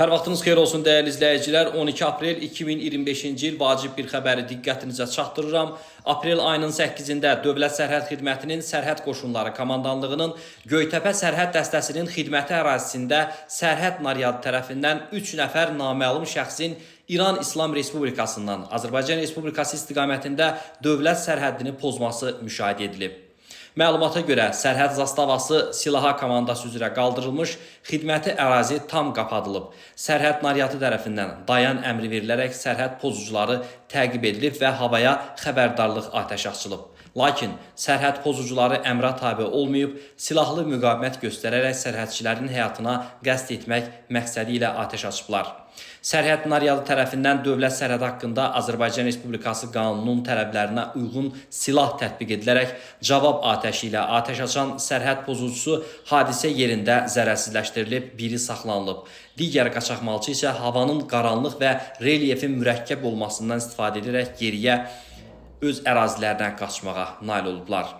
Hər vaxtınız xeyir olsun, dəyərli izləyicilər. 12 aprel 2025-ci il vacib bir xəbəri diqqətinizə çatdırıram. Aprel ayının 8-də Dövlət Sərhəd Xidmətinin Sərhəd Qoşunları Komandanlığının Göytəpə Sərhəd Dəstəsinin xidməti ərazisində sərhəd naryadı tərəfindən 3 nəfər naməlum şəxsin İran İslam Respublikasından Azərbaycan Respublikası istiqamətində dövlət sərhədini pozması müşahidə edilib. Məlumata görə, sərhəd zastavası silaha komandası üzrə qaldırılmış, xidməti ərazi tam qapadılıb. Sərhəd naryatı tərəfindən dayan əmri verilərək sərhəd pozucuları təqib edilib və havaya xəbərdarlıq atəşi açılıb. Lakin sərhəd pozucuları əmrə tabe olmayıb, silahlı müqavimət göstərərək sərhədçilərin həyatına qəsd etmək məqsədi ilə atəş açıblar. Sərhəd naryadı tərəfindən dövlət sərhədi haqqında Azərbaycan Respublikası qanununun tələblərinə uyğun silah tətbiq edilərək cavab atəşi ilə atəş açan sərhəd pozucusu hadisə yerində zərərsizləşdirilib, biri saxlanılıb. Digər qaçaqmalçı isə havanın qaranlıq və relyefin mürəkkəb olmasından istifadə edərək geriyə öz ərazilərinə qaçmağa nail olublar.